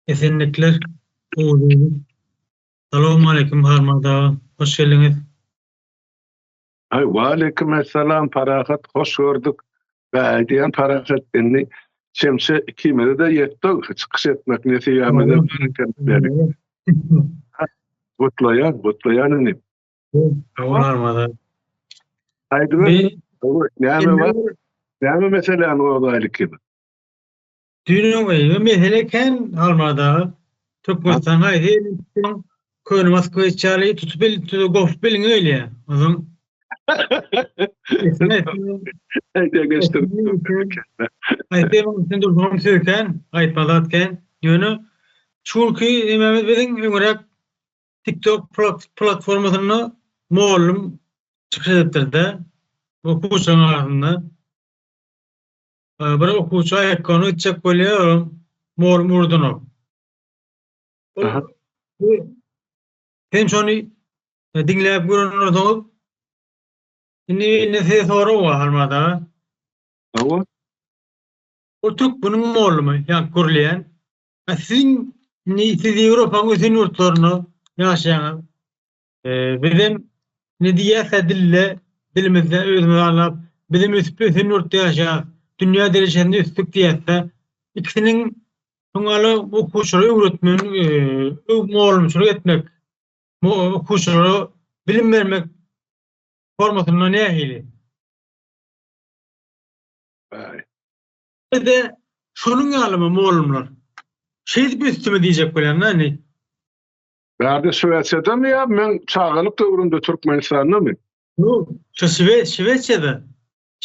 Esenlikler. Gowy. Salowmaleýkim Halmyrat aga. Hoş geldiňiz. Aý waleýkim essalam Parahat hoş gördük. Bäý diýen Parahat indi çemçe ikimize-de ýetdi çykyş etmek nesibämize bar eken diýeli. Gutlaýan, gutlaýan inim. Sag bol Halmyrat aga. Aýdyber. Näme bar? Näme meseläni gozgaýly ikimiz? Düýn öňe mesele kän Halmyrat aga. Türkmenistan haýsy ýerini tutsaň, köne moskwiç ýaly tutup el tutup gopup eliňe gelýär. Onsoň Aýtmaň dursaň söz kän, aýtma zat kän. Ýöne şu günki nememiz biziň öňräk TikTok platformasynda mugallym çykyş edipdir-de, okuwçylaryň arasynda. Bir okuwçy aýakgabyny gitjek bolýar, olam mugallym urdanok. Sen şony diňläp gören bolsaňyz, indi mende size sorag bar Halmyrat aga. Hawa. O türkmeniň mugallymy, ýa gürleýän. A siziň indi siz Ýewropanyň ösen ýurtlarynda ýaşaýaňyz. Bizem ne diýýäs-ä dilde, dilimizde özümizi aldap, bizem ösüp ösen ýurtda ýaşaýas, dünýä derejesinde ösdük diýýäs-de. Ikisiniň şoňaly okuwçylara öwretmen, mugallymçylyk etmek, okuwçylara bilim bermek formasynda nähili? Bizde şonuň ýalymy mugallymlar? Şeýdip ösdümi diýjek bolýan-da indi. Bärde Şwesiýadamy ýa meň çagalyk döwrümde Türkmenistandamy? Ýok, şu Şwesiýada.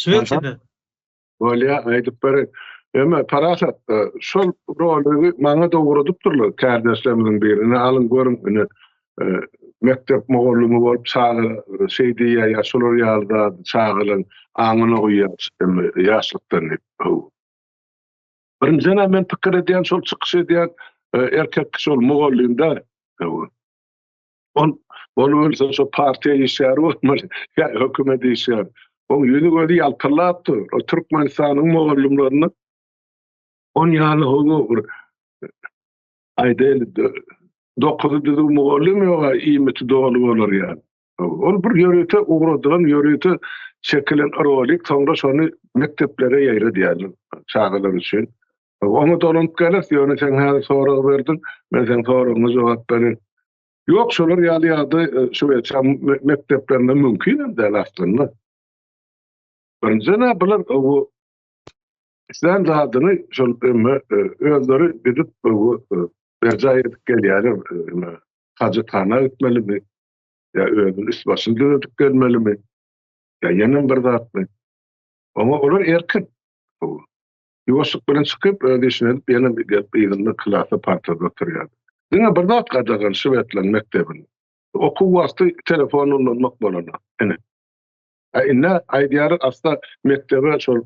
Şwesiýada. Bolýa, aýdyp bereý. Eme, Parahat, şol roligi maňa-da ugradypdyrlar kärdeşlerimiziň biri. Ine, alyň, görüň, ine, mekdep mugallymy bolup çaga şeý diýýär ýa şolar ýaly zady çagalaryň aňyna guýýar ýaşlykdan diýip. Birinjiden men pikir edýän şol çykyş edýän erkek kişi ol mugallym däl. Ol bolubilse şo partiýa işgäri bolmaly ýa hökümet işgäri. Oň ýüzi gözi ýalpyldap dur. O Türkmenistanyň mugallymlaryny on ýaly howa bir aýdaýly dokuzy düzüw mugallym ýog-a iýmiti doly bolar ýaly. Ol bir ýörite ugradylan, ýörite çekilen rolik, soňra şony mekdeplere ýaýradýarlar çagalar üçin. Oňa dolanyp geleris, ýöne sen häzir sorag berdiň, men seň soragyňa jogap bereýin. Ýok, şolar ýaly ýagdaý e, Şwesiýa mekdeplerinde mümkin hem däl aslynda. Birinjiden bular bu islän zadyny şol öňe e, özleri gidip bu e, berjaý edip gelýärler. Hajathana gitmelimi? Ýa özüniň üst başyny düzedip gelmelimi? Ýa ýenem bir zatmy? Oňa olar erkin. Ýuwaşlyk bilen çykyp, öz işini edip, ýene gelip yzynda klasa partada oturýar. Diňe bir zat gadagan şwedleriň mekdebinde. Okuw wagty telefon ullanmak bolanok. Ine. A indi aýdýarlar, asla mekdebe şol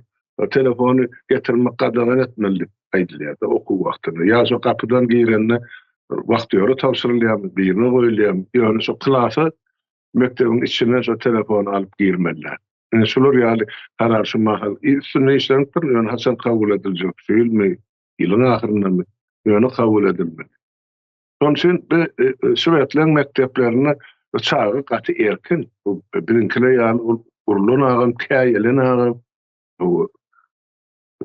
telefony getirmek gadagan etmeli diýip aýdylýar okuw wagtynda. Ýa şo gapydan girende wagtýora tabşyrylýarmy, birine goýulýarmy, ýöne şo klasa mekdebiň içine şo telefony alyp girmeli. Ine şular ýaly karar şu mahal üstünde işlenipdir, ýöne haçan kabul ediljek, şu ýylmy, ýylyň ahyryndamy, ýöne kabul edilmeli. Şonuň üçin bu şwedleň mekdeplerinde çaga gaty erkin, bu biziňkiler ýaly ol urlan agam, käýelen agam,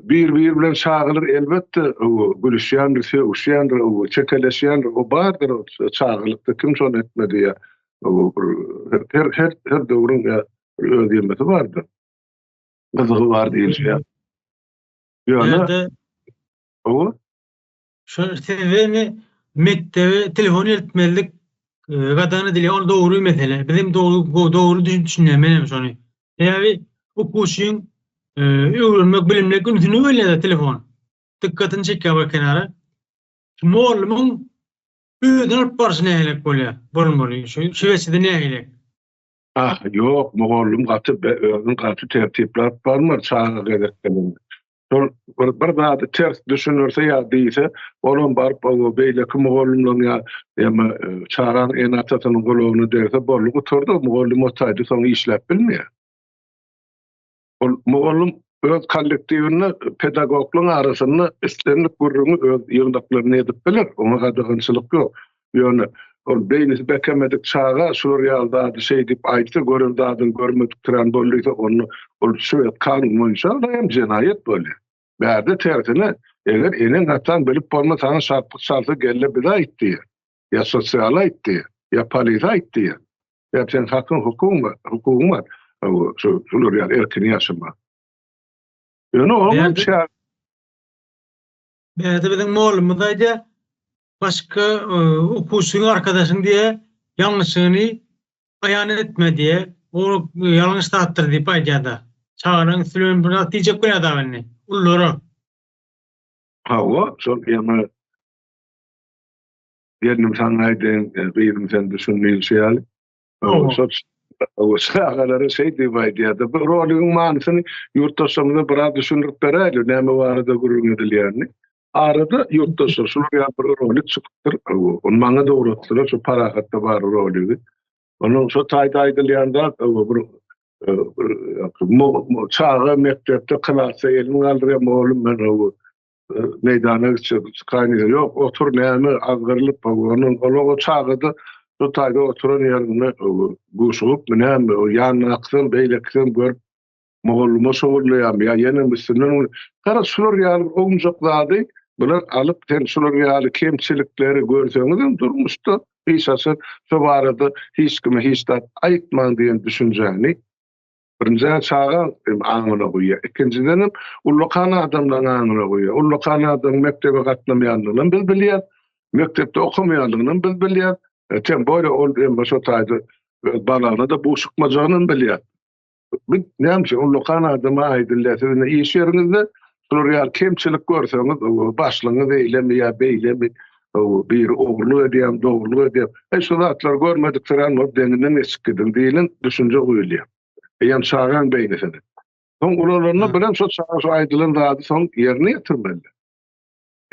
bir-biri bilen çagalar elbetde gülüşýändir, sögüşýändir, çekeleşýändir, o bardyr çagalykda kim şony etmedi ýa her her her döwrüň öz ýemesi bardyr. Gyzygy bar diýilşi ýaly. Ýöne Hawa. Şu sizde indi mekdebe telefon eltmezlik e, gadagan edilýär. Ol dogry mesele. Bizim dogry dogry düşünýän men hem şony. Sebäbi okuwçyň e, öwrenmek, bilimlik ünsüni bölýär telefon. Dykgatyny çekýär bir kenara. Şu mugallymyň özüni alyp barşy nähili bolýar? Bolmaly. Şu şeýle nähili? Ah, ýok, mugallym gaty özüni gaty tertipläp barmar çaga gezek gelende. Şol bir, bir zady ters düşündirse ýa diýse, olam baryp o beýleki mugallymlaryň ýa ýa e, çagaň ene-atasynyň gulagyna degse boldy gutardy, mugallym o taýda soň işläp bilmeýär. Ol mugallym öz kollektiwinde pedagoglaryň arasynda islendik gürrüňi öz ýygnaklarynda edip biler, oňa gadagançylyk ýok. Ýöne ol beýnisi bekemedik çaga şular ýaly zady şeý diýip aýtsa, gören zadyny görmedik tiran bol diýse, onda ol şwed kanuny boýunça ol hem jenaýat bolýar. Bärde tersine, eger eneň-ataň bilip bolma saňa şarpyk çalsa gel-de bize aýt diýýär. Ýa sosiala aýt diýýär, ýa polise aýt diýýär. Ýa seň hakyň, hukugyň bar, hukugyň bar. Şu şular ýaly erkin ýaşama. Ýöne oňa çäk Bärde biziň mollumyz aýdýar, başga okuwçyň arkadaşyň diýe ýalňyşyny aýan etme diýe, o ýalňyş zatdyr diýip aýdýar-da. Çagalaryň üsti bilen bir zat diýjek bolýar dagy indi, ululara. Hawa, şol ýa Gelnim saňa aýdaýyn, gyzym sen düşün diýilşi ýaly. Şol o çagalara şeý diýip aýdýardy. Bu roligiň manysyny ýurtdaşlarymyza biraz düşündirip beräýeli, näme barada gürrüň edilýänini. Arada ýurtdaşlar şular ýaly bir rolik çykypdyr. Ony maňa da ugratdylar, şu Parahatda bar roligi. Onuň şo taýda aýdylýan zat, bir çaga mekdepde klasda elini galdyrýar, mugallym men meýdana gitjek, çykaýyn diýse, ýok, otur näme, azgyrylyp, onuň ol o çagada şu taýda oturan ýerinde guşugypmy näme, o ýanyndakysam, beýlekisem görüp, mugallyma şogullaýarmy ýa ýene üstünden Garaz, şular ýaly bir ownujak zady bular alyp, sen şular ýaly kemçilikleri görseňizem durmuşda hiç haçan şo barada hiç kime hiç zat aýtmaň diýen düşünjäni Birinjiden çaga hem aňyna guýýar. Ikinjiden hem ullakan adamlaryň aňyna guýýar. Ullakan adamyň mekdebe gatnamaýanlygynam biz bilýäris. Mekdepde okamaýanlygynam biz bilýäris. E, tem bolýa ol hem şo taýda öz balagyna-da buşukmajagynam bilýär. Bu näme üçin ullakan adama aýdylýar, siz indi iş ýeriňizde şular ýaly kemçilik görseňiz, başlygyňyz eýlemi ýa beýlemi, biri ogurlyk edýärmi, dogrulyk edýärmi, heý şu zatlary görmediksirän bolup deňinden geçip gidiň diýlen düşünje guýulýar. Eýýäm çagaň beýnisine. Soň ulalanda bilen şo çaga şu aýdylan zady soň ýerine ýetirmeli.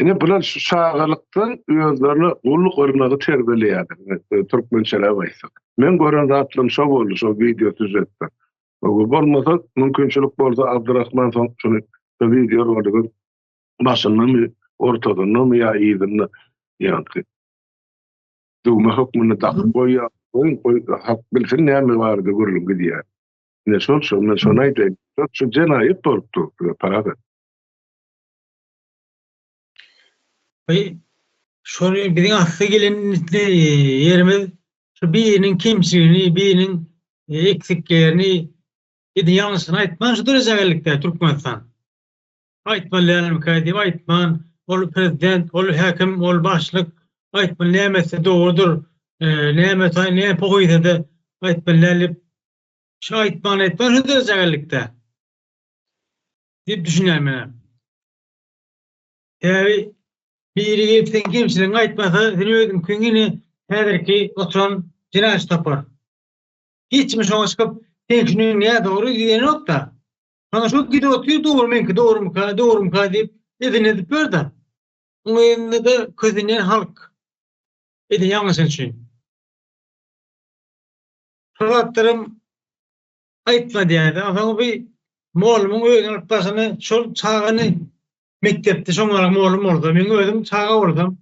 Ine bular şu çagalykdan özlerine gulluk yrnagy terbiýeleýärler, türkmençeläp aýtsak. Men gören zatlarym şo boldy şo wideo sýužetde. Bolmasa mümkinçilik bolsa Abdurahman soň şuny şo wideo roligiň başyndamy, ortasyndamy ýa yzynda ýaňky düwme hökmünde dakyp goýýar. Goýuň, goý, halk bilsin näme barada gürrüň gidýär. Ine şol şol men şony aýdaýyn. Şu jenaýat bolup dur, Parahat. By şony biziň asly gelen ýerimiz şu biriniň kemçiligini, biriniň eksiklerini eden ýalňyşyny aýtman şu derejä geldik-dä Türkmenistan. Aýtmaly dälmikä diýip aýtman, ol prezident, ol häkim, ol başlyk aýtmaly näme etse dogrudyr, näme näme poh iýse-de aýtmaly däl diýip şu aýtman aýtman şu derejä geldik-dä. Diýip düşünýän menem. Sebäbi biri gelip seň kemçiligiňi aýtmasa, sen özüňkiňi ine häzirki oturan jenaýatçy tapar. Hiç kim şoňa çykyp, seňkiniň nädogry diýenok-da. Şonda şol gidip otyr, dogry meňki dogrumyka, dogrumyka diýip edin edip ýör-de. Oň elinde-de kösenýän halk eden ýalňyşy üçin. Şol zatlaram aýtma diýýärdi. Onsoň bir mugallymyň özüni alyp barşyny şol çagany mekdepde şoň ýaly mugallym bolsa, meň özüm çaga bolsam,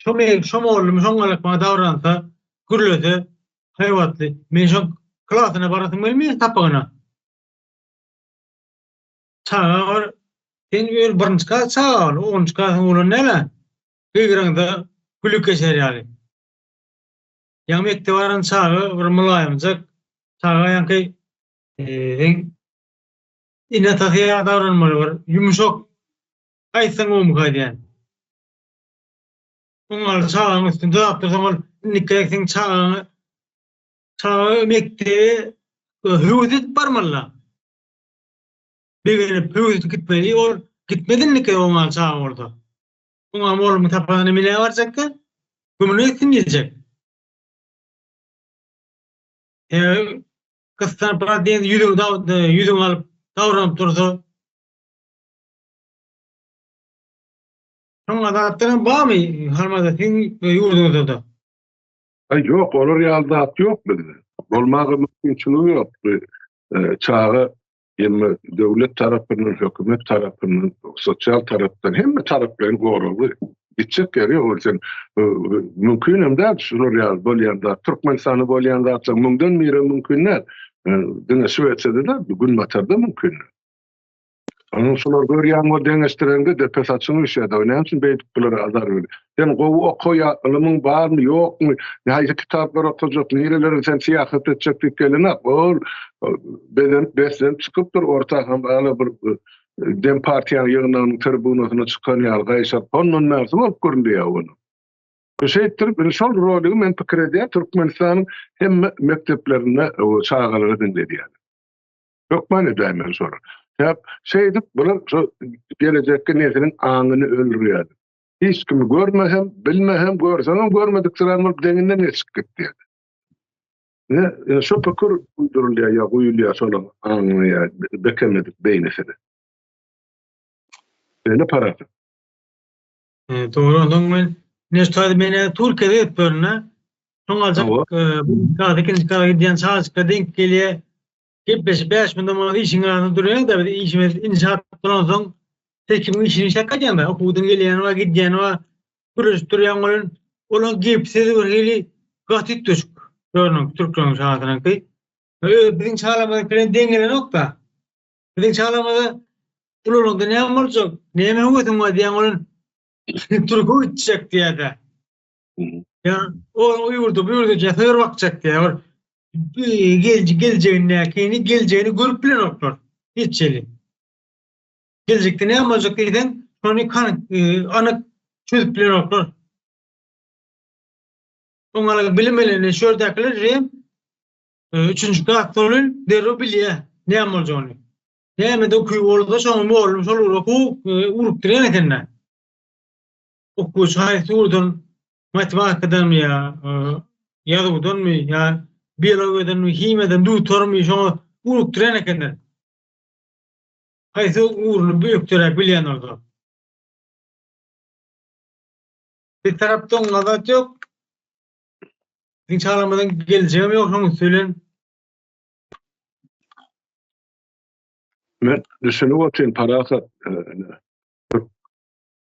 şo men şo mugallym şoň ýaly maňa dabransa, gürlese, haýbatly, men şoň klasyna barasym gelmeýär sapagyna. Çaga bir sen öl birinji klas çaga ol, onunjy klasyň oglan däl-ä. Gygyraňda gülüp geçer ýaly. Ýaňy mekdebe baran çaga bir mylaýymjak çaga ýaňky seň ene-atasy ýaly davranmaly bir ýumşak aýtsaň gowumyka diýýän. Oňaly çagaň üstünde duzap dursaň ol indiki gezek seň çagaňy çaga mekdebe höwes edip barmaly-da. Begenip höwes edip gitmeli ol gitmez indiki gezek oňaly çaga bolsa. Oňa mugallymyň sapagyna menä barjakka, gümüne gitsin diýjek. Sebäbi gyssanyp biraz diýen ýüzüňi ýüzüňi alyp davranyp dursa. Şoňa zatlaram barmy Halmyrat siziň ýurduňyzda-da? Aý ýok, olar ýaly zat ýok bizde. Bolmaga mümkinçiligi ýok. Çaga. Emma döwlet tarapyndan, hökümet tarapyndan, sosial tarapdan hemme taraplaýyn goragly. Gitjek ýeri ýok ol sen mümkin hem däl şular ýaly bolýan zat. Türkmenistanda bolýan zatlar müňden biri mümkin däl. Diňe Şwesiýada däl, günbatarda mümkin. Onuň şular görýän bol deňeşdireňde depe saçyň üýşýär. Näme üçin beýdip bulara azar berýär? Sen gowy okaýa, ylymyň barmy, ýokmy? Haýsy kitaplary okajak, nirelere sen syýahat etjek diýip gelenok. Ol bezenip, beslenip çykypdyr orta hem ala bir Dem partiýanyň ýygnagynyň tribunasyna çykan ýaly gaýşaryp, hondan bärsi bolup görünýär ony. Şeýtdirip, indi şol roligi men pikir edýän Türkmenistanyň hemme mekdeplerinde çagalara diňledýär. Hökman edäýmeli şolar. Sebäp şeýdip bular şo gelejekki nesliň aňyny öldürýär. Hiç kimi görme hem, bilme hem, görseňem görmediksirän bolup deňinden geçip git diýýär. Ine, ine şo pikir uýdurylýar ýa guýulýar şolaryň aňyna ýa bekemedik beýnisine. Şeýle parahat. Dogry onsoň men ine şu taýda men Türkiýede edip görün-de. Soň aljak bu klas ikinji klasa gidýän çagajyklar denk gelýär. Gepleşip 5 minut bolmasa işiň arasynda durýar-da biz işimiz inşaat bolansoň her kimiň işini işläp gaýdýan-da okuwdan gelýäni bar gidýäni bar gürleşip durýan welin olaň gep sözi bir hili gaty üýtgeşik görnüň türkleriň çagasynyňky. Öz biziň çagalarymyzyňky bilen deň gelenok-da. Biziň çagalarymyza ulanyňda näme boljak, näme höwesiň bar diýýäň welin türke gitjek diýýär-de. Ýa o ýurda bu ýurda gitjek, sygyr bakjak diýýär. Bir geljegindäkini, geljegini görüp bilenoklar. Hiç hili. Geljekde näme boljak diýseň, şony anyk çözüp bilenoklar. Oňa bilim elinde şu ýerdäkiler hem üçünji klasda bolan derrew bilýär näme boljagyny. Nämede okuw bolsa şoňa mugallym şol ugra okuw ugrukdyrýan ekende. Okuwçy haýsy ugurdan matematikadanmy ýa ýazuwdanmy ýa biologiýadanmy himiýadan dutarmy şoňa ugrukdyrýan ekenler. Haýsy ugruny ökderäk bilýän bolsa. Bir tarapda oňa zat ýok. Biziň çagalarymyzyň geljegem ýok şonuň üsti bilen. Men düşünip otyryn parahat türk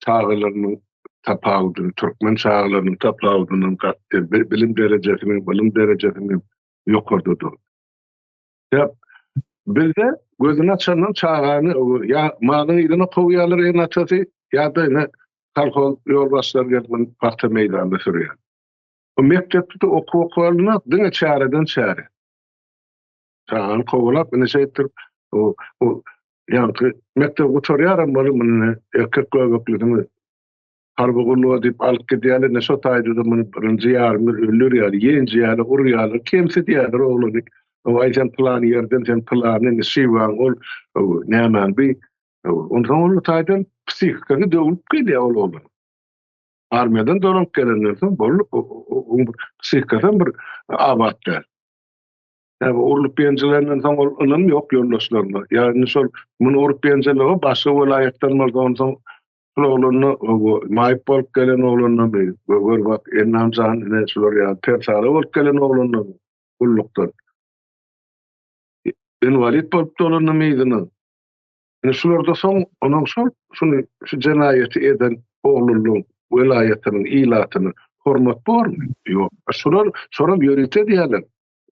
çagalarynyň tapawudyny türkmen çagalarynyň tapawudyndan gaty bilim derejesiniň ylym derejesiniň ýokardadygy. Sebäp bizde gözüni açandan çagany ýa malyň yzyna kowýarlar ene-atasy ýa-da ine kolhoz ýolbaşçylary gelip muny pagta meýdanyna sürýär. Bu mekdepde-de okuw okalanok, diňe çäreden çäre. Çagany kowalap ine şeýtdirip o o ýaňky mekdebi gutarýaram bolup muny erkek göbeklisini harby gulluga diýip alyp gidýärler, ine şo taýda-da muny birinji ýarym ýyl öldürýärler, ýenjýärler, urýarlar, kemsidýärler oglany. Aý sen pylan ýerden, sen pylany, indi şiwaň ol, nämäň bi. Onsoň ol taýdan psihikasy döwülip gelýär ol oglan. Armiýadan dolanyp gelenden soň boldy, oň psihikasam bir abat däl. Ýa bu urlup ýenjilenden soň ol ynam ýok ýoldaşlaryna. Ýa indi şol muny urup ýenjeligi başga welaýatdan bolsa onsoň şul oglanda maýyp bolup gelen oglandamy gör bak Ennam jan ine şular ýaly persala bolup gelen oglandamy gullukdan. Inwalid bolup dolandymy yzyna. Ine şularda soň onuň şol şuny şu jenaýaty eden oglunyň welaýatynyň ilatyna hormat bormy? Ýok. Şular şoram ýörite edýärler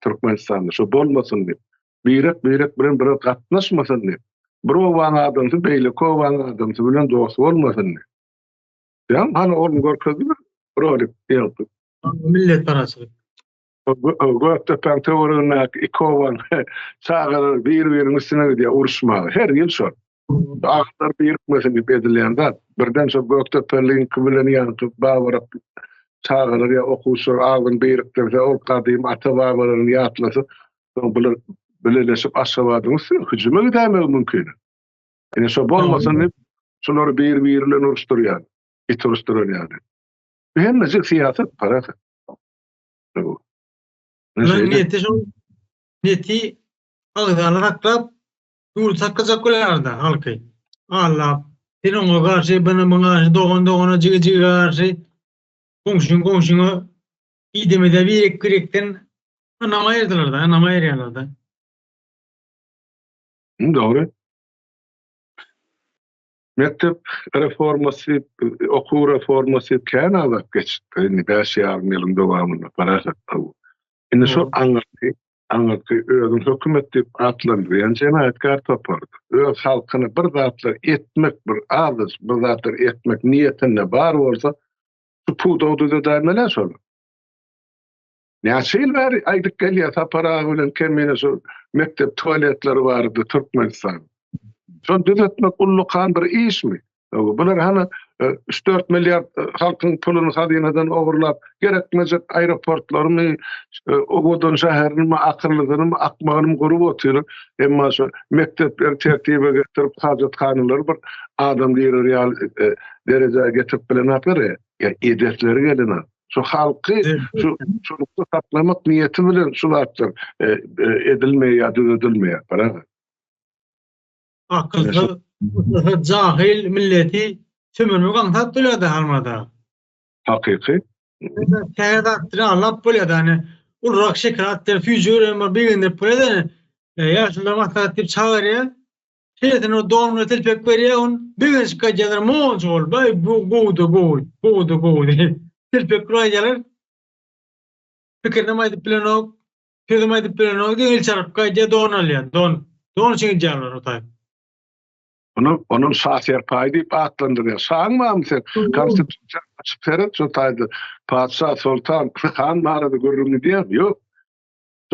Türkmenistanda şo bolmasyn diýip. Birek birek bilen bir gatnaşmasyn diýip. Bir obaň adamsy beýleki obaň adamsy bilen dost bolmasyn diýip. Ýa hany ony görkezdiler rolik ýaňky. Milletparazçylyk. Gökdepäň töweregindäki iki obaň çagalary bir-biriniň üstüne gidýär uruşmaga. Her ýyl şol. Agyzlar birikmesin diýip edilýän zat. Birden şol Gökdepeliňki bilen ýaňky Babarak çagalar ýa okuwçylar agzyny birikdirse, ol gadymy ata-babalaryny ýatlasa, soň bular bileleşip Aşgabadyň üstüne hüjüme gidäýmegi mümkin. Ine şo bolmasyn diýip, şulary bir-biri bilen uruşdyrýar. It uruşdyran ýaly. Bu hemmejik syýasat, parahat. Bular niyeti şol niyeti agzaly saklap ýurdy saklajak bolýarda halky. Allap sen oňa garşy, bana muňa garşy, dogan dogana, jigi jige garşy, goňşyň goňşyňa idemede birek birekden ynam aýyrdylarda, ynam aýyrýarlarda. Dogry. Mekdep reformasy, okuw reformasy kän azap geçdi. Indi bäş ýarym ýylyň dowamynda parahat. Indi şu aňyrky, aňyrky özüni hökümet diýip atlandyrýan jenaýatkär topar öz halkyna bir zatlar etmek, bir azajyk bir zatlar etmek niýetinde bar bolsa, şu pudagy düzedäýmeli şol. Näçe ýyl bäri aýdyp gelýär Sapar aga bilen Kemine şu mekdep tualetleri barada Türkmenistan. Şony düzetmek ullakan bir işmi? Bular hany 3-4 milliard e, halkyň puluny hazynadan ogurlap, gerekmejek aeroportlaryny, e, owadan şäherimi, akyllysyny, akmagyny gurup otyr. Emma şu mekdepleri tertibe getirip, hajathanalary bir adam girer ýaly e, derejä getirip bilenoklar. Ýa edesleri gelenok. Şu halky şu çulukda saklamak niýeti bilen şu zatlar e, e, edilmeýär ýa düzedilmeýär. Baraga. Akylsyz, jahil milleti sömürmek aňsat bolýar-da halmada. Hakyky. Täze zatlary alap bolýar-da, hani ulurak şeker atdyr, süýji gören bir begendirip bolýar-da. E, ýaşulular maslahat diýip çagyrýar. Şeýle o donuna telpek berýär, on begenişip gaýdýarlar, monça bolup, aý bu gowudy, gowy, gowudy, gowy diýip. Telpek gaýdýarlar. Pikirinem aýdyp bilenok, sözem aýdyp bilenok, diňe el çarpyp gaýdýar, don alýar, don. Don üçin gidýärler o taýy. Onu onuň şa serpaýy diýip atlandyrýar. Şaň barmy sen? Konstitusiýa açyp seret şo taýda. Patyşa, soltan, han barada gürrüň edýär. Ýok.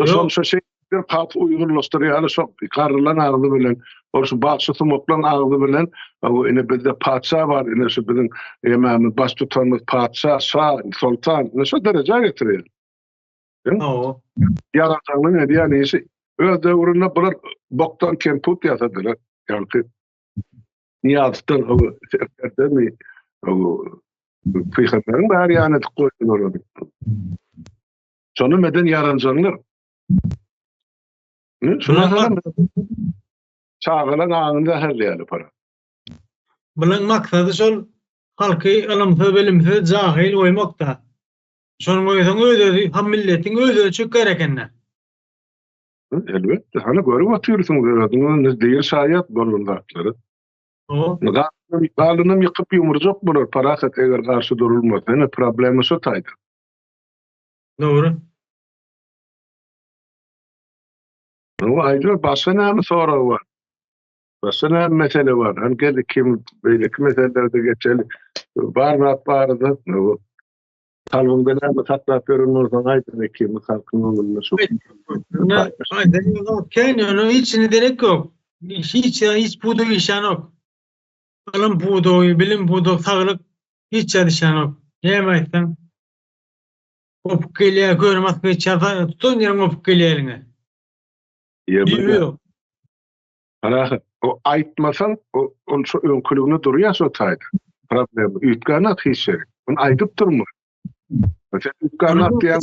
Şol şo şey bir halk uýgunlaşdyrýar şo garrylan agzy bilen, ol şu bagşy sumaklaň agzy bilen, o ine bizde patyşa bar, ine şu biziň emämiz baş tutanymyz patyşa, şa, soltan, ine şo derejä getirýär. Hawa. Ýarajaňlyň edýän işi öz döwründe bular bokdan kemput ýasadylar. Ýagny Nyýazowdan o serkerdemi o pygamberiň bäri ýany edip goýdular ony. Şony meden ýaranjaňlar. Şuna çagalar aňyny zäherleýärler para. Bunuň maksady şol halky ylymsyz, bilimsiz, jahil goýmakda. Şonuň goýsaň öz-özi, ham milletiň öz-özi çöker ekende. Elbetde, hany görüp otyrsyň özüňiz diri şaýat bolan zatlary. Galynam ýykyp ýumurjak bolar parahat eger garşy durulmasa, ine problema şo taýda. Dogry. Oňa aýdyber, başga näme sorag bar? Başga näme mesele bar? Hany gel ikimiz beýleki meselelere-de geçeli. Bar zat barada kalbyňda näme saklap ýören bolsaň aýt ikimiz halkyň öňünde şu. Kän ýöne hiç derek ýok. Hiç hiç pudak işänok. Ylym pudagy, bilim pudagy, saglyk hiç ýer işänok. Näme aýtsaň? Gopup gelýär, köne maska geçýär, tutan ýeriň gopup gelýär eliňe. Ýa ýok. Parahat, o aýtmasaň, o ol şu öňküligine durýar şo taýda. Problema üýtgänok hiç ýeri. Ony aýdyp durma. Sen üýtgänok diýen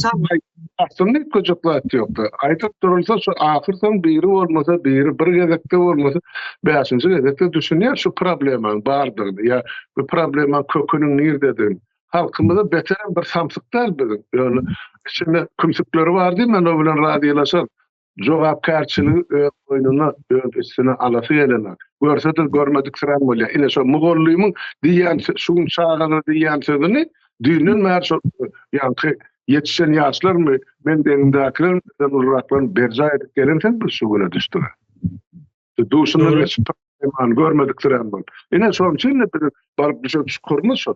aslynda üýtgejek zat ýok-da. Aýdyp durulsa şu ahyr soň biri bolmasa biri bir gezekde bolmasa bäşinji gezekde düşünýär şu problemanyň bardygyny ýa bu problemanyň köküniň nirdedigini. Halkymyza beterem bir samsyk däl biziň. Ýöne içinde kümsükleri bar diýmän o bilen razylaşar. Jogapkärçiligi öz boýnuna, öz üstüne alasy gelenok. Görse-de görmediksirän bolýar. Ine şo mugallymyň diýýän şu gün çagalara diýýän sözüni düýnden bäri şol ýaňky ýetişen ýaşlarmy, men deňimdäkilermi, bizden uluraklarmy berjaý edip gelensoň biz şu güne düşdük. Duşundan geçip problemany görmediksirän bolup. Ine şonuň üçin-de biziň baryp düşen çukurymyz şol.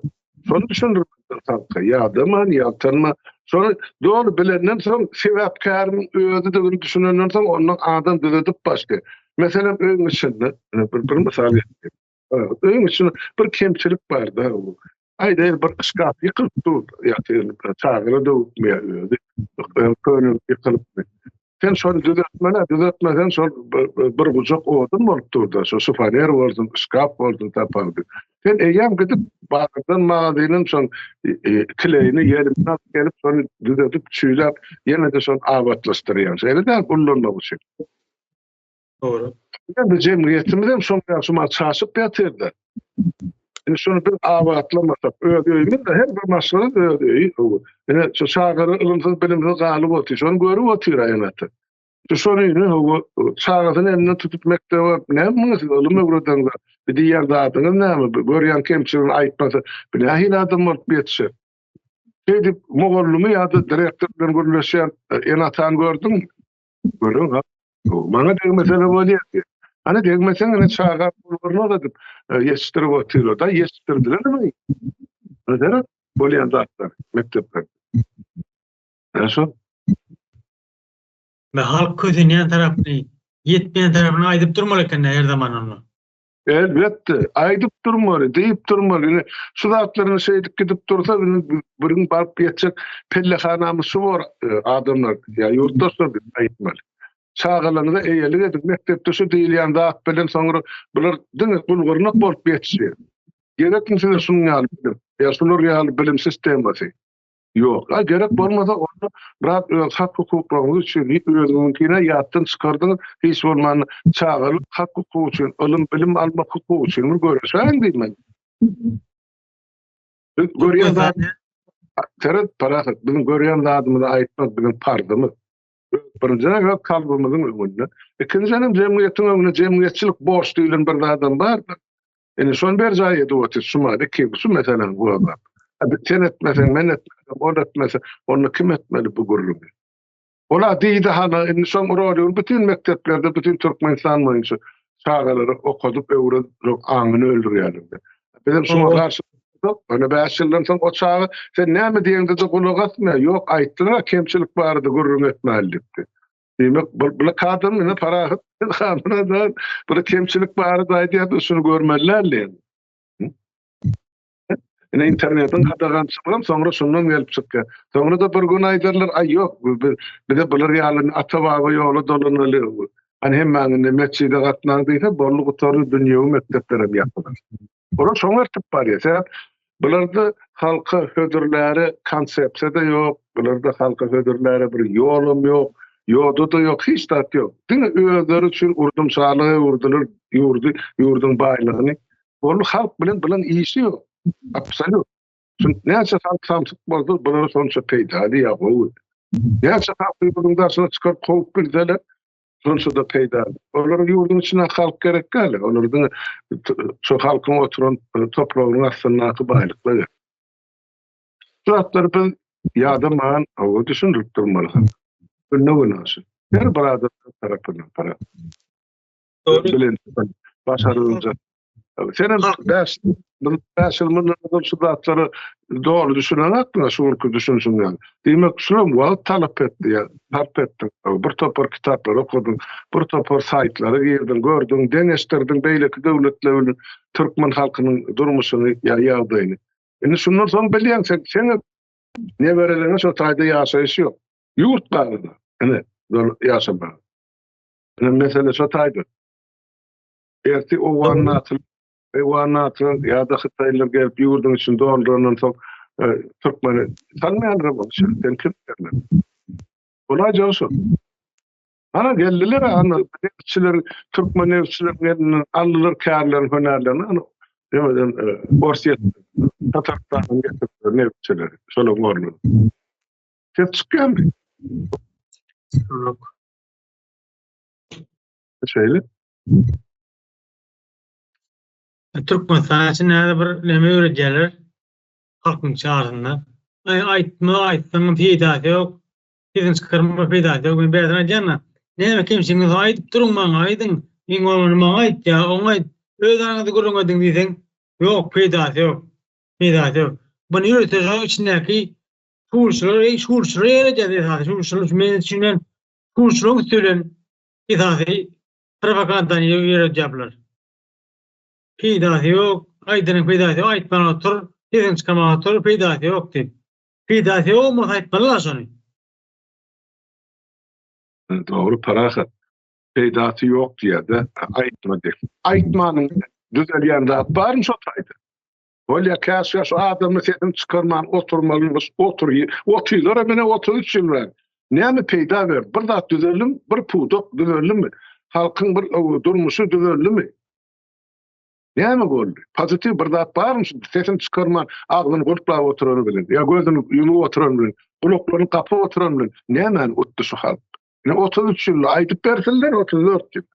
Şony düşündirmekdir halka. Ýadaman, ýaltanma. Şony doly bilenden soň, sebäpkäriň özüdigini düşünenden soň, ondan adam düzedip başlaýar. Meselem, öýüň içinde, bir, bir mysal getireyim. Öýüň içinde bir kemçilik bar-da. Aýdaýly bir şkaf ýykylyp dur, ýa çagalar döwüpmi ýa özi könelip ýykylypmy. Sen şony düzetmeli, düzetmesen şol bir gujak odun bolup dur-da, şo şifoner bolsun, şkaf bolsun tapawudy. Sen eýýäm gidip bazardan magazynyň şol kleýini ýelimini alyp gelip şony düzedip, çüýläp, ýene-de şony abatlaşdyrýaň. Şeýle däl ullanmak üçin. Dogry. Indi jemgyýetimiz hem şoň ýaly şumat çaşyp ýatyrda. Indi şony biz abatlamasak, öz öýümiz her bir maşgala öz öýi. Ine şu çagalar ylymsyz, bilimsiz galyp otyr. Şony görüp otyr ene-ata. Şu şony indi hawa çagasyny elinden tutup mekdebe baryp näme muňa siz ylym öwredeňiz? Bir diýýän zadyňyz näme? Görýän kemçiligini aýtmasa, bu nähili adam bolup ýetişer? Şeýdip mugallymy ýa-da direktor bilen gürleşýän ene-atany gördüňmi? Görüň ha. Maňa degmese-de bolýar diýýär. Hany degmeseň ine çaga bolmaz edip ýetişdirip otyrlar. Da ýetişdirdilermi? Seret bolýan zatlar mekdeplerde. Ýa şol. We halk kösenýän tarapyny, ýetmeýän tarapyny aýdyp durmaly eken her zaman onda. Elbetde, aýdyp durmaly, diýip durmaly. Ine, şu zatlaryny şeýdip gidip dursa, indi biriň baryp ýetjek pellehanamyz şu bor, adamlar, ýa ýurtdaşlar diýip aýtmaly. Çagalaryňyza eýelik ediň, mekdepde şu diýilýän zat bilen soňra bular diňe gul-gyrnak bolup ýetişýär. Gerekmi size şunuň ýaly bilim, ýa şular ýaly bilim sistemasy? Ýok. A gerek bolmasa onda biraz öz hak hukuklaryňyz üçin özüňiňkine ýatdan çykardyňyz, hiç bolmanda çagalyk hak hukugy üçin, ylym bilim almak hukugy üçin bir göreşäýiň diýmen. Biz görýän zat Seret parahat, biziň görýän zadymyzy aýtmak biziň parzymyz. Birinjiden öz kalbymyzyň öňünde, ikinjiden hem jemgyýetiň öňünde jemgyýetçilik borç diýlen bir zadam bardyr. Indi şony berjaý edip otyr, şu many kim, şu meseläni gozgap. Sen etmeseň, men etmesem, ol etmese, onda kim etmeli bu gürrüňi? Ola diýdi hana, indi şoň roligini bütin mekdeplerde, bütin Türkmenistan boýunça çagalary okadyp, öwredip, aňyny öldürýärler. Bizem şoňa garşy çykdyk. Ýöne 5 ýyldan soň o çaga sen näme diýeňde-de gulak asmaýar. Ýok, aýtdylar, kemçilik barada gürrüň etmäli diýipdi. Diýmek, bu blokadanyň ine parahat ilhamyna da bir kemçilik barada aýdýar, biz şuny görmeli däl diýen. Ine internetiň gadagançylygam soňra şundan gelip çykýar. Soňra da bir gün aýdarlar, aý ýok, bize bular ýaly ata-baba ýola dolanaly. Hani hemmäň indi metjide gatnaň diýse, boldy gutardy, dünýewi mekdepler hem ýapylar. Olar şoňa eltip barýar. Sebäp bularda halka hödürläre konsepsiýa-da ýok, bularda halka hödürläre bir ýolam ýok, ýoda-da ýok, hiç zat ýok. Diňe özleri üçin urdum-şalyga öwürdiler ýurdy, ýurduň baýlygyny. Ol halk bilen bulaň işi ýok. Absolýut. Çünki näçe halk samsyk bolsa, bulara şonça peýdaly ýa gowy. Näçe halky ýurduň daşyna çykaryp kowup bilseler, Şonça-da peýdaly. Olara ýurduň içine halk gerek däl. Olar diňe şu halkyň oturan topragynyň astyndaky baýlyklar gerek. Şu zatlary biz ýadaman, hawa düşündirip durmaly. Günde-güne şu. Her bir adam tarapyndan para. Bilen başarylja. Senem 5 5 ýyl mundan ozal şu zatlara doly düşünenokdyň şu günki düşünişiň ýaly. Diýmek, şulam wagt talap etdi ýa sarp etdiň. Bir topar kitaplary okadyň, bir topar saýtlara girdiň, gördüň, deňeşdirdiň beýleki döwletler bilen türkmen halkynyň durmuşyny ýa ýagdaýyny. Indi şundan soň bilýäň sen, seň nebereleriňe şo taýda ýaşaýyş ýok. Ýurt galdy. Ine, ýaşamaga. Ine mesele şo taýda. Ertir owgan natyl, owgan natyl ýa-da hytaýlylar gelip ýurduň içini doldurandan soň e, türkmeni salmaýanlar bu işe. Sen kim derler? Bolaýjagy şo. Ana geldiler ana nebitçiler, türkmen nebitçileriniň elinden aldylar kärlerini, hünärlerini. Ana demeden e, Orsýet, Tatarystanyň getirdiler nebitçileri. Şolaryň ornuna. Ses çykýarmy? Yok. Şeýle. Türkmenistan için näde bir näme öwredýärler halkyň çarynda. Aý aýtma aýtsaň peýdasy ýok. Sesiň çykarma peýdasy ýok. Men bärden aýdýan-a. Näme kemçiligiňiz bar aýdyp duruň maňa aýdyň. Iň bolmanda maňa aýt ýa oňa aýt. Öz araňyzda gürrüň ediň diýseň, ýok peýdasy ýok. Peýdasy ýok. Muny ýörite şoň içindäki şuwulçylar, şuwulçylar ýöredýär esasy. Şuwulçylar men üçin men şuwulçylaryň üsti bilen esasy propagandany ýöredýär bular. Peýdasy ýok, aýdanyň peýdasy ýok, aýtman otur, sesiňi çykarman otur, peýdasy ýok diýip. Peýdasy ýok bolsa aýtmalylar şony. Dogry Parahat. Peýdasy ýok diýýär-de, aýtma diýip. Aýtmanyň düzelýän zat barmy şo taýda? Bolýa käşgä şu adamyň sesini çykarman oturmalymyş otur otylara mine 33 ýyl bäri. Näme peýda berdi? Bir zat düzeldimi? Bir pudak düzeldimi? Halkyň bir durmuşy düzeldimi? Näme boldy? Pozitiw bir zat barmy şu sesini çykarman agzyny gulplap oturany bilen ýa gözüni ýumup oturany bilen gulaklaryny gapyp oturany bilen nämäni utdy şu halk? Ine 33 ýylda aýdyp bersinler 34 ýyl.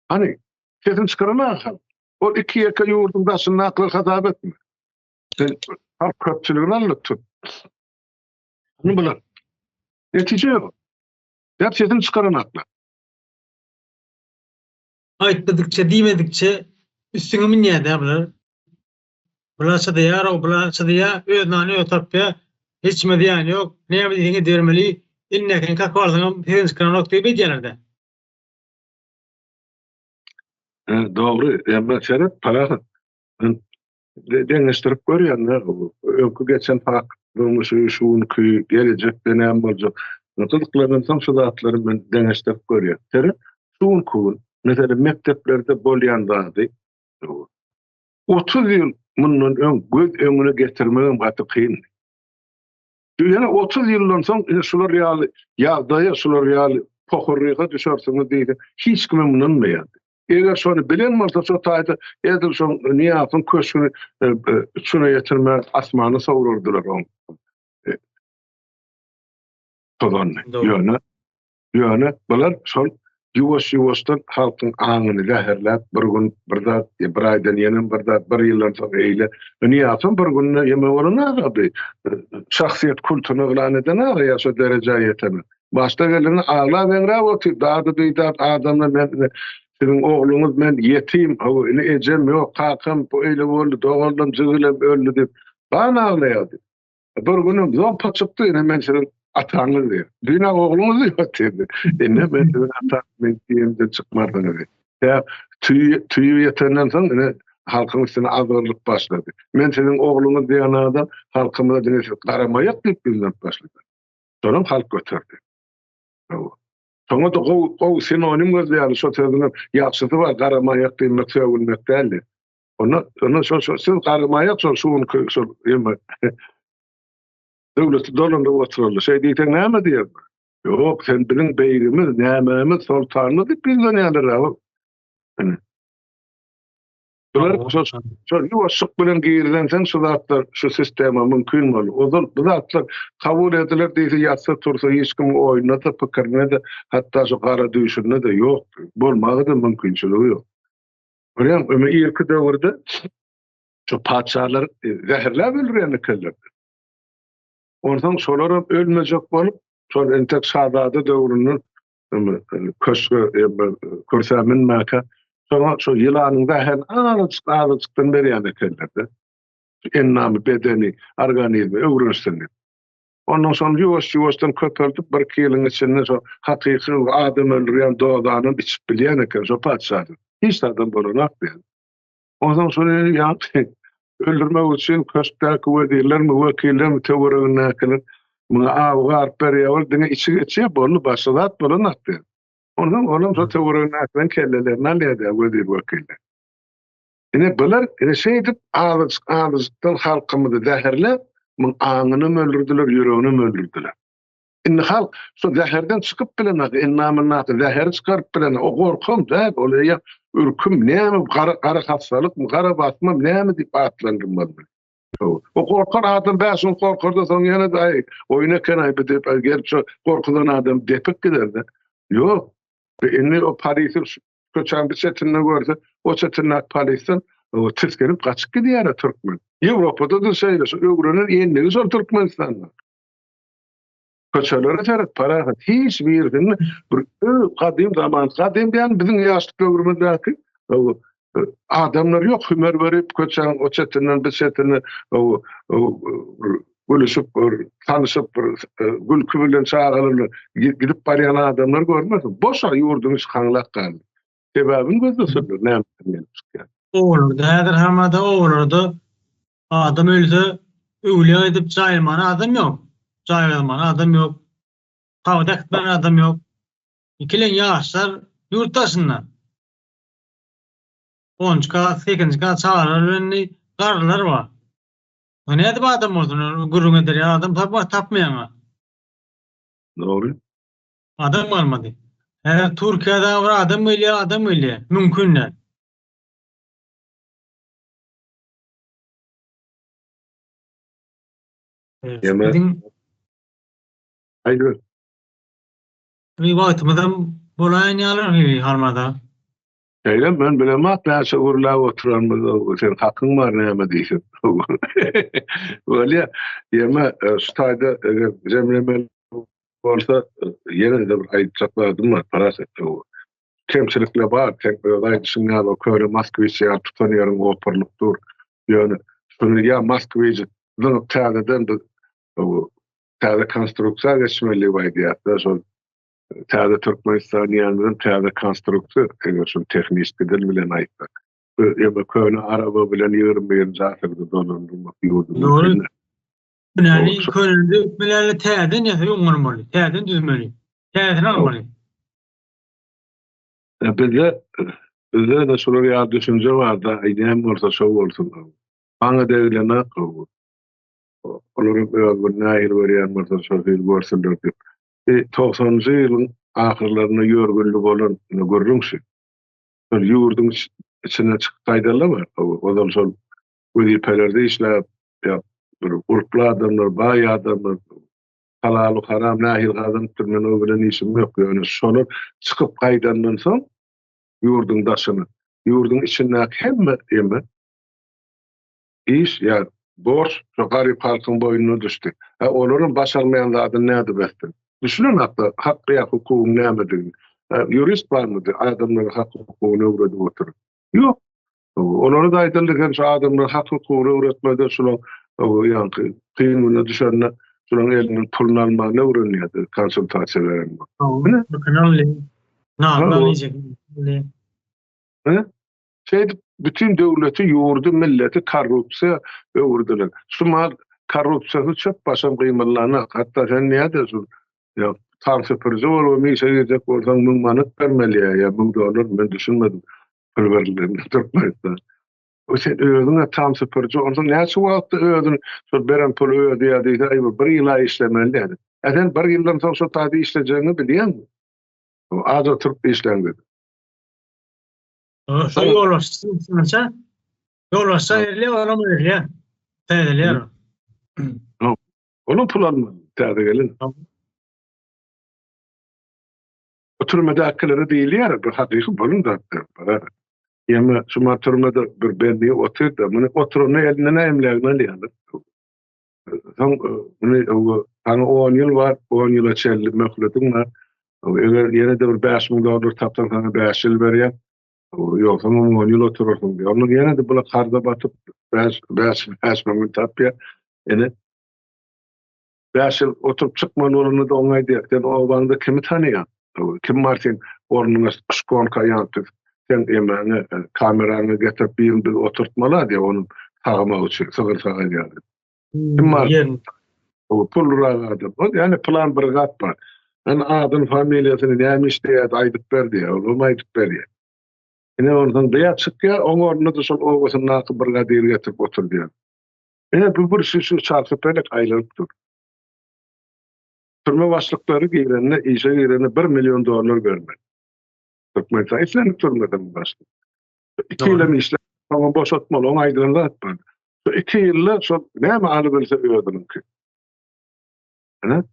Hany sesini çykaran halk. Ol iki ýeke ýurduň daşyndakylar hasap etme. Sen halk köpçüligini alnyp tut. Hany bular? Netije ýok. Dep sesini çykaran haklar. Aýtmadykça, diýmedikçe üstüňe münýär-dä bular. Bular çydaýar-ow, bular çydaýar, öz nanyny özi tapýar. Hiç kime zyýany ýok. Näme diýseň edibermeli. Elindäkini kakyp alsaňam sesini çykaranok diýip edýärler-dä. Dogry, emma seret, parahat. Deňeşdirip görýän-de, öňki geçen fakt durmuşy, şu günki, gelejekde näme boljak. Gyzyklanansoň şu zatlary men deňeşdirip görýän. Seret, şu günki gün, meselem, mekdeplerde bolýan zady 30 ýyl mundan öň göz öňüne getirmegem gaty kyndy. Ýöne 30 ýyldan soň ine şular ýaly ýagdaýa, şular ýaly pohurryga düşersiňiz diýse, hiç kimem ynanmaýardy. Eger şony bilen bolsa şo taýda edil şo Nyýazowyň köşgüni e, e, üçüne ýetirmän asmana sowrardylar oň e, tozanyny. Ýöne ýöne bular şol ýuwaş-ýuwaşdan halkyň aňyny zäherläp bir gün bir zat, bir aýdan ýene bir zat, bir ýyldan soň eýle. Nyýazow bir günde ýeme bolan agady. Şahsyýet kultuny yglan eden aga ýa şo derejä ýeten. Başda gelende aglap-eňräp otyr, dady-bidat adamlar men siziň ogluňyz men ýetim, hawa indi ejem ýok, kakam eýle boldy, doganlarym, jigilem öldi diýip, gan aglaýardy. Bir günem zompa çykdy, ine men siziň ataňyz diýip. Düýn-ä ogluňyz diýip otyrdy. Indi men siziň ataňyz, men diýemden çykmarsyňyz diýip. Tä tüýi tüýi ýetenden soň ine halkyň üstüne azgyrlyk başlady. Men siziň ogluňyz diýen adam halkymyza diňe siz garamaýak diýip ýüzlenip başlady. Şonam halk göterdi. Şoňa-da gowy, gowy sinonim gözleýärler, şo sözüň ýagşysy bar, garamaýak diýmek sögünmek däldi. Onda, onda şo, şo söz garamaýak şol şu günki şol ýeme döwleti dolandyryp oturanlar. Şeý diýseň näme diýerler? Ýok, sen biziň beýigimiz, nämämiz, soltanymyz diýip ýüzlenýärler. Bular şol şol ýuwaşlyk bilen girizensoň şu zatlar şu sistema mümkin boldy. Ozal bu zatlar kabul ediler diýse ýatsa tursa hiç kimiň oýunda-da pikirinde-de hatda şu gara düýşünde-de ýokdy. Bolmaga-da mümkinçiligi ýok. Görýäňmi, öňe irki döwürde şu patyşalar zäherläp öldürýän ekenler. Onsoň şolaram ölmejek bolup, şol entek şazada döwründen köşge kürsä münmäkä şoňa şo ýylanyň zäherini azajyk azajykdan berýän ekenler-de. Endamy, bedeni, organizmi öwrenişsin diýip. Ondan soň ýuwaş-ýuwaşdan köpeldip, birki ýylyň içinde şo hakyky adam öldürýän dozanam içip bilýän eken şo patyşa. Hiç zadam bolanok diýen. Onsoň şony ýaňky öldürmek üçin köşkdäki wezirlermi, wekillermi, töweregindäkiler muňa awy garyp berýär, ol diňe içi geçýär, boldy, başga zat bolanok diýýär. Onsoň olam şo töweregindäkileriň kellelerini alýar diýýär wezir-wekiller. Ine bular ine şeýdip azajyk-azajykdan halkymyzy zäherläp, muň aňynam öldürdiler, ýüreginem öldürdiler. Indi halk şo zäherden çykyp bilenok, endamyndaky zäheri çykaryp bilenok. O gorkam däl, ol eýýäm ürküm, näme gara gara hassalykmy, gara basmamy näme diýip atlandyrmaly. O gorkar adam bäş gün gorkarda soň ýene-de aý oýun eken-aý bu diýip gelip şo gorkudan adam depip gider-de. Ýok. Indi o polisi köçäň bir çetinde görse, o çetindäki polisden tisginip gaçyp gidýär türkmen. Ýewropada-da şeýle, şu öwrenen endigi şol Türkmenistanda. Köçelere seret parahat hiç birisinde bir gadym zaman gadym diýen biziň ýaşlyk döwrümizdäki adamlar ýok hümer berip köçäň o çetinden bir çetine gülüşip bir tanyşyp bir gülki bilen çagalar bilen gidip barýan adamlar görmersiň boş ýurduň içi haňlak galdy sebäbini gözleseler näme gelip çykýar Obalarda häzir hamada obalarda Adam ölse öwlüýä edip jaýlamana adam ýok. Jaýlamana adam ýok. Tabyt äkitmäne adam ýok. Ikileň ýaşlar ýurt daşynda. Onunjy klas, sekizinji klas çagalar bilen indi garrylar bar. O nädip adam bolsun, gürrüň eder ýaly adam tapma, tapmaýaň-a. Dogry. Adam galmady. Häzir Türkiýede bir adam gelýär, adam gelýär. Mümkin däl. Biziň Aýdyber. Bir wagtymyzam bolaýan ýaly halmada. Şeýle men bilemok näçe gürläp oturanymyzy sen hakyň bar näme diýseň. Bolýa. Ýeme e, şu taýda eger jemlemeli bolsa ýene-de bir aýtjak zadym bar Parahat. Kemçilikler bar, sen öz aýdyşyň ýaly köne Moskwiç ýaly tutan ýeriň gopurylyp dur. Ýöne şuny ýa Moskwiç zyňyp täzeden bir täze konstruksiýa geçmeli diýip aýdýarlar. Şol täze Türkmenistan diýenimizem täze konstruksiýa, eger şuny tehniki dil bilen aýtsak. Ýa köne araba bilen 21-nji asyrda dolandyrmak ýurduny. Dogry. Könäni köneldi bilen täzeden ýasap oňarmaly, täzeden düzmeli, täzesini almaly. Bizde bizde-de şular ýaly düşünje bar-da, aý näme bolsa şo bolsun. Maňa degilenak. Olaryň öz bir nähili görýän bolsa şo hili görsünler diýip. Bir togsanynjy ýylyň ahyrlarynda ýörgünli bolan gürrüň şu. Şol ýurduň içinden çykyp gaýdanlar bar. Ozal şol wezipelerde işläp, ýa bir gurply adamlar, baý adamlar, halaly haram nähili gazanypdyr men o bilen işim ýok. Ýöne şolar çykyp gaýdandan soň ýurduň daşyna, ýurduň içindäki hemme eme Iş ýa borç şo garyp halkyň boýnuna düşdi. Hä olaram başarmaýan zadyny nädip etsin? Düşünen hakda hak ýa hukugyň nämedigini. Hä ýurist barmydy adamlaryň hak hukugyny öwredip oturan? Ýok. Olara-da aýdyldy sen şu adamlara hak hukugyny öwretmede şulaň ýaňky kyn güne düşende şulaň elinden puluny almany öwrenýärdi konsultasiýa beren bolup. Hä? Şeýdip bütin döwleti, ýurdy, milleti korrupsiýa öwürdiler. Şu mal korrupsiýasyz çöp başam gymyldanok. Hatda sen näde şu ýa tam süpüriji bolup işe girjek bolsaň 1000 manat bermeli ýa ýa 1000 dollar men düşünmedim pul berilende Türkmenistan. O sen özüňe tam süpüriji onsoň näçe wagtda özüni şol beren puly ödeýär diýse aý bir ýyla işlemeli diýdi. Ä sen bir ýyldan soň şo taýda işlejegiňi bilýäňmi? Az oturyp işläňde. Şo ýolbaşçy synça ýolbaşça berilýär, olam berilýär. Täzeleýär. Olam pul almaly, täze gelen. O türmedäkilere diýilýär, bir hakyky bolan zatlar bar. Ýa-da şuma türmede bir bendi otyr-da, muny oturanda elinden emlägini alýarlar. Soň muny saňa 10 ýyl bar, 10 ýyla çenli möhletiň bar. Eger ýene-de bir 5000 dollar tapsaň saňa 5 ýyl berýär. Ýogsam 10 ýyl oturarsyň diýýär. Ondan ýene-de bular karza batyp 5 5 5000 tapýar. Ene 5 ýyl oturyp çykmaly bolanda-da oňa aýdýar, sen obaňda kimi tanaýaň? Kim bar sen ornuňa şkonka ýaňky sen emäňe kameraňa getirip birini biz oturtmaly diýýär onuň sagamak üçin, sygyr sagar ýaly. Kim bar? O pulrak adam. O ýani plan bir zat bar. Men adyny, familiýasyny, näme işleýär aýdyp ber diýýär. Ol hem aýdyp berýär. Ine onsoň beýä çykýar, oň ornuna-da şol obasyndaky brigadir getirip oturdýar. Ine bu bir şu şu çarhypelek aýlanyp dur. Türme başlyklary girende, işe girende 1 million dollar bermeli. Türkmenistan islendik türmeden başlyk. 2 ýyl hem işläp, soňam boşatmaly, oň aýdylan zat bar. Şu 2 ýylda şol näme alybilse özüniňki. Ine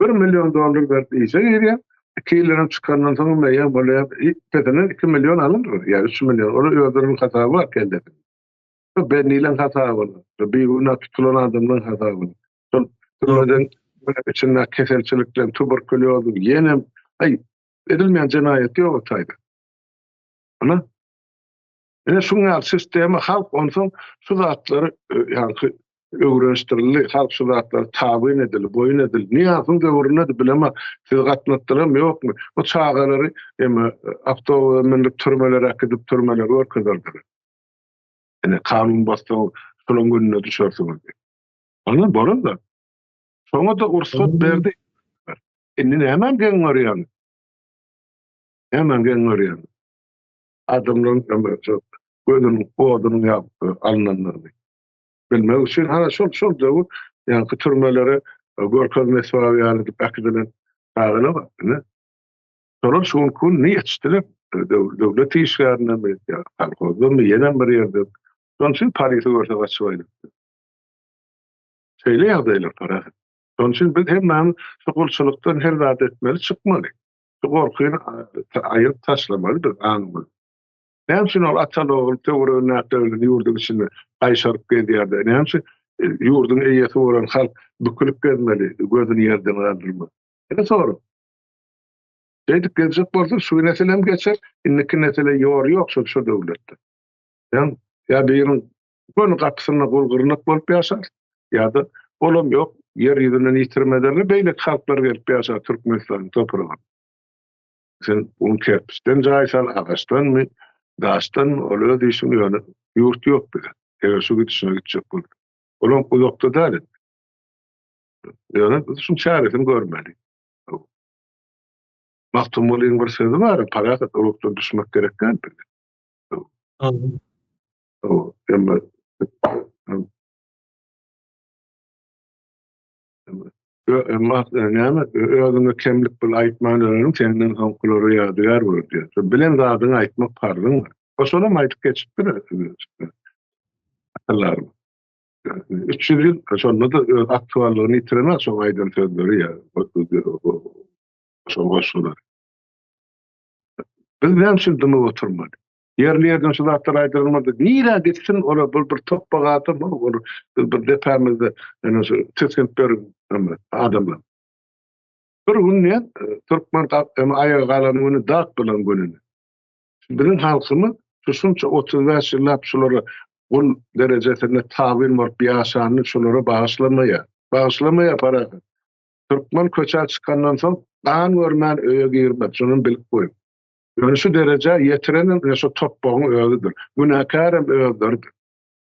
1 million dollar berip işe girýär. 2 ýyldan hem çykandan soň hem eýýäm bolýar. Pesinden 2 million alyndyr, ýa 3 million. Olar özleriniň hasaby bar kellesinde. Şu bendileň hasabyna, şu bigünä tutulan adamlaryň hasabyna. Şol türmeden içinde keselçilikden, tuberkulýozdan ýene aý edilmeýän jenaýat ýok o taýda. Ana. Ine şuň ýaly sistema halk onsoň şu zatlary e, ýaňky öwrenişdirildi, halk şu zatlary tabyn edildi, boýun edildi. Nyýazowyň döwründe-de bilemok, siz gatnatdylarmy, ýokmy? Bu çagalary eme e, awtobusa mündirip türmelere äkidip türmeleri görkezerdiler. Ine kanun bozsaň şolaň gününe düşersiňiz diýip. Ana bolan zat. Şoňa-da rugsat berdi. Indi nämäni geň görýäň? Nämäni geň görýäň? Adamlaryň gözüniň odunyň ýa alnandygyny bilmek üçin ana şol şol döwür ýaňky türmelere görkezme esbaby ýaly edip äkidilen çagalar bar. Ine. Şolar şu günki gün ýetişdiler. Döwlet işgärindemi ýa kolhozdamy ýenem bir ýerde. Şonuň üçin polisi görse gaçyp aýdypdy. Şeýle ýagdaýlar parahat. Şonuň üçin biz hemmämiz şu gulçulykdan her zat etmeli, çykmaly. Şu gorkyny aýyryp taşlamaly biz aňymyz. Näme üçin ol ataly-ogul töweregindäkiler bilen ýurduň içinde gaýşaryp gezýär-de? Näme üçin ýurduň eýesi bolan halk bükülip gezmeli, gözüni ýerden galdyrman? Ine sorag. Şeýdip gezjek bolsa şu nesil hem geçer, indiki nesile ýor ýok şol şu döwletde. Ýa ýa biriň göni gapysynda gul gyrnak bolup ýaşar, ýa-da olam ýok, ýer ýüzünden ýitirim ederler, beýleki halklar gelip ýaşar Türkmenistanyň topragynda. Sen un kerpiçden jaý sal, agaçdanmy, daşdanmy, ol öz işiň, ýöne ýurt ýok bize. Eger şu gidişine gitjek bolsa. Olam uzakda däl indi. Ýöne biz şuň çäresini görmeli. Magtymgulyň bir sözi bar, parahat ruhdan düşmek gerek däl bize. Emma Emma näme özüňe kemlik bil aýtman öňüň senden soňkulara ýadygär bolar diýýär. Şo bilen zadyňy aýtmak parzyň bar. O şonam aýdyp geçipdir. Akyldarym. 300 ýyl şonda-da öz aktuallygyny ýitirenok şoň aýdan sözleri ýa şol goşgular. Biz näme üçin dymyp oturmaly? Ýerli ýerden şu zatlar aýdylmady. Nirä gitsin olar bir bir topbak adam ol biz bir depämizde ýöne şu tisginip ýören adamlar. Bir gün diýen türkmen aýaga galan güni dat bolan gününi. Biziň halkymyz şu şunça 35 ýyllap şulara gul derejesinde tabyn bolup ýaşanyny şulara bagyşlamaýar. Bagyşlamaýar parahat. Türkmen köçä çykandan soň gan görmän öýe girmez. Şuny bilip goýuň. Ýöne şu derejä ýetirenem ine şu topbagyň özüdir. Günäkärem özleridir.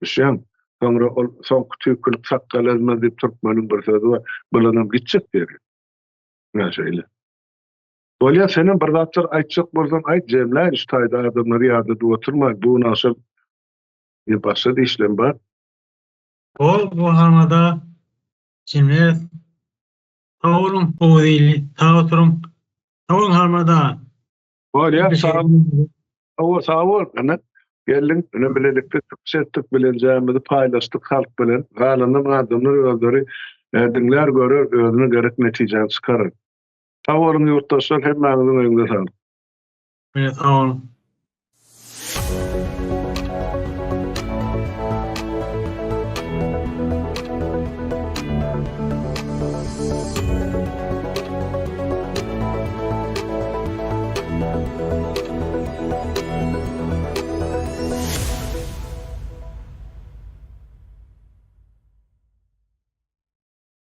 Düşýäňmi? Soňra ol soňky tüýkülik sakgal ezmez diýip türkmeniň bir sözi bar. Bulanam gitjek ýeri. Ine şeýle. Bolýa senem bir zatlar aýtjak bolsaň aýt jemläýin şu taýda adamlary ýadadyp oturmaýyn. Bu gün agşam ýene başga-da işlem bar. Bol bu halmada jemläris. Sag boluň Oguz ili, sag oturyň. Sag boluň Halmyrat aga. Bolýar, sag bol. Sag bol. Ine, geldiň, ine bilelikde çykyş etdik, bilenjämizi paýlaşdyk halk bilen. Galanam adamlar özleri diňlär, görer, özüne gerek netijäni çykarar. Sag boluň ýurtdaşlar, hemmäňiziň öňüňize saglyk. Sag boluň.